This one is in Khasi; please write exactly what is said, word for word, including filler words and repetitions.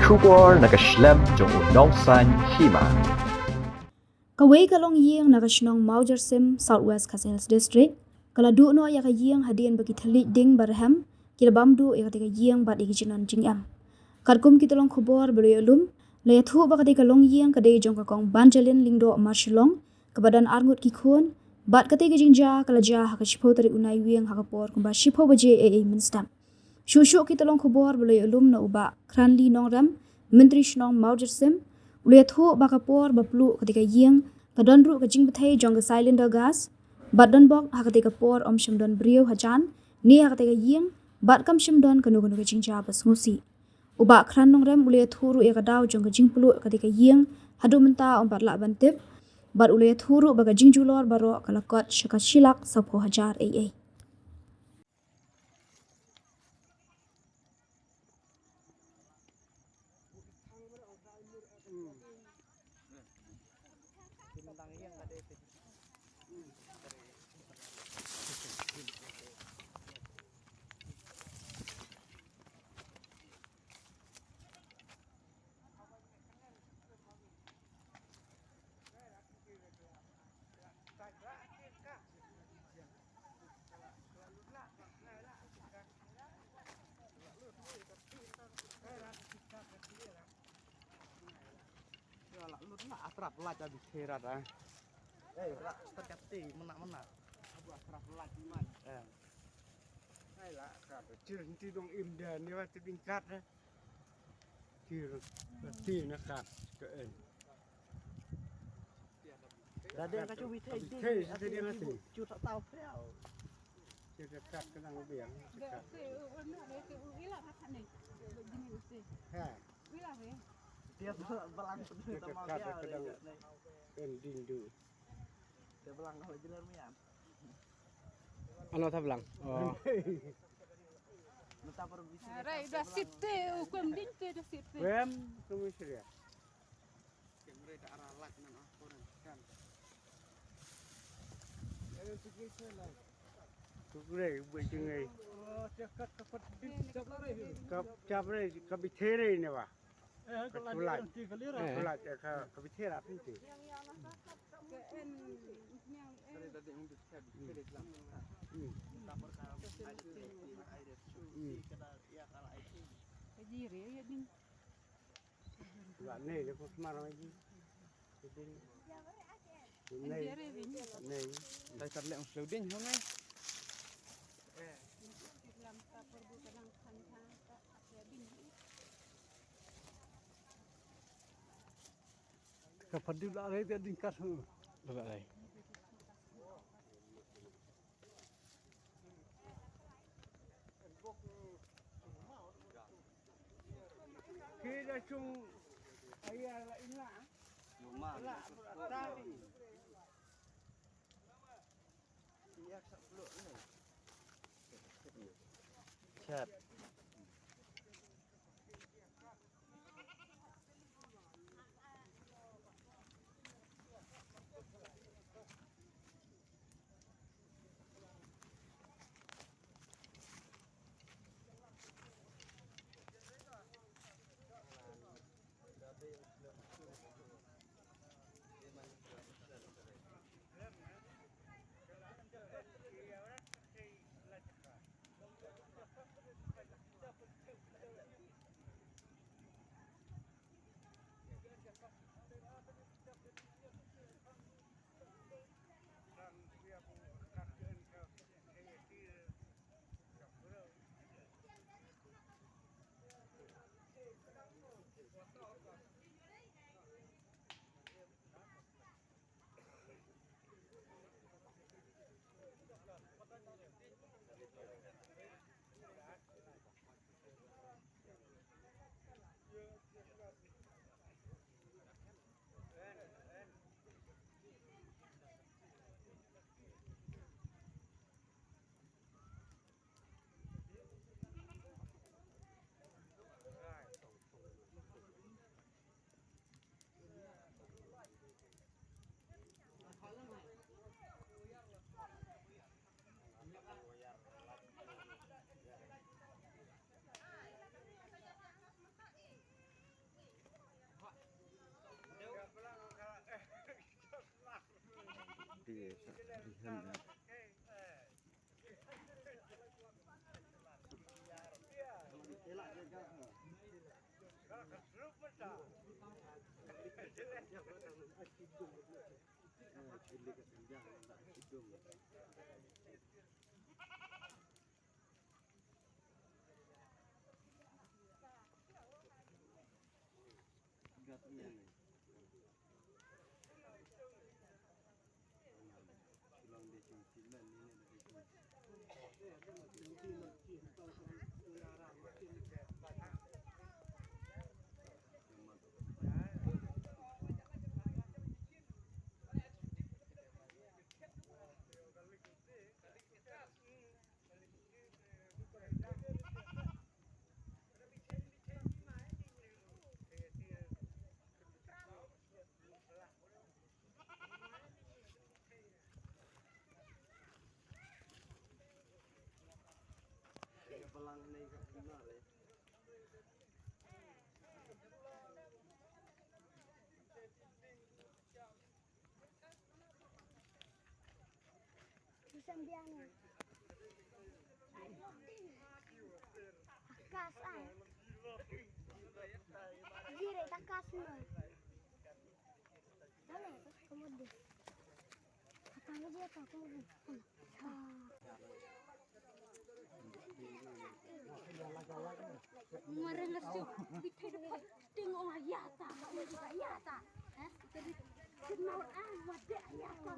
Khubor na ka shlem jong u nongsaiñ hima. Kawei ka longïing na ka shnong Mawjyrsim, South West Khasi Hills District, ka la duh noh ïa ka ïing hadien ba ki thylliej ding ba rhem ki la bam duh ïa katei ka ïing bad ïa ki jingnon jingem. Katkum ki tyllong khubor ba la ïoh lum, la ïathuh ba katei ka longïing ka dei jong ka Kong Banjalin Lyngdoh Marshillong, kaba don arngut ki khun, bad katei ka jingjia ka la jia ha ka shiphew tarik u Naiwieng ha ka por kumba shiphew baje eiei mynstep. Shuh shuh ki tyllong khubor ba la ïoh lum na u Bah Kranli Nongrem, Myntri Shnong Mawjyrsim, u la ïathuh ba ka por ba pluh katei ka ïing ka don ruh ka jingbthei jong ka cylinder gas, bad don bok ha katei ka por ym shym don briew hajan ne ha katei ka ïing, bad kam shym don kano kano ka jingjia ba sngewsih. U Bah Kran Nongrem u la ïathuh ruh ïa ka daw jong ka jingpluh katei ka ïing, haduh mynta ym pat lah ban tip, bad u la ïathuh ruh ba ka jingjulor baroh ka la kot sha ka shi lak sawphew hajar eiei. Ïa, la lut na, atrap la ka bi therat, ah. Eh, la, start kati, mena, mena. Abu atrap la ki man. Eh. Ai la, ka to chir nti dong im da ni wa ti ding kat, eh. Chir, ti na kat, ke en. Da deng ka chu bi thei, bi thei, chu ta tau phriau. Chu ta kat ka dang biang, chu kat. Ha. Dia balang tu ta mau dia. Kan dindu. Dia balang kalau jelar mian. Ano ta balang? Oh. Mata per bisi. Rai da sitte, u kum ding te da sitte. Wem, kumi seria. Kugrei, buat jengai. Kap chap rei, kap ithe rei ne ba. Kulat. Kulat, eh, ka, kap ithe rei pun ti. Hmm. Hmm. Ba nei de ko smar ma ji. Nei. Nei. Dai tar le ong slow ding ho ngai. Ka padu la rei de ding kat ho. La rei. Ki da chung aya la ina. La ta. Chat. Busan biang ni. Takas ai. Jire takas mo. Dale, como de. Kata mo dia tak como de. Marang asu, bithai dapat ting ong ayata, ong juga ayata. Eh, jadi kenal ah, wade ayata.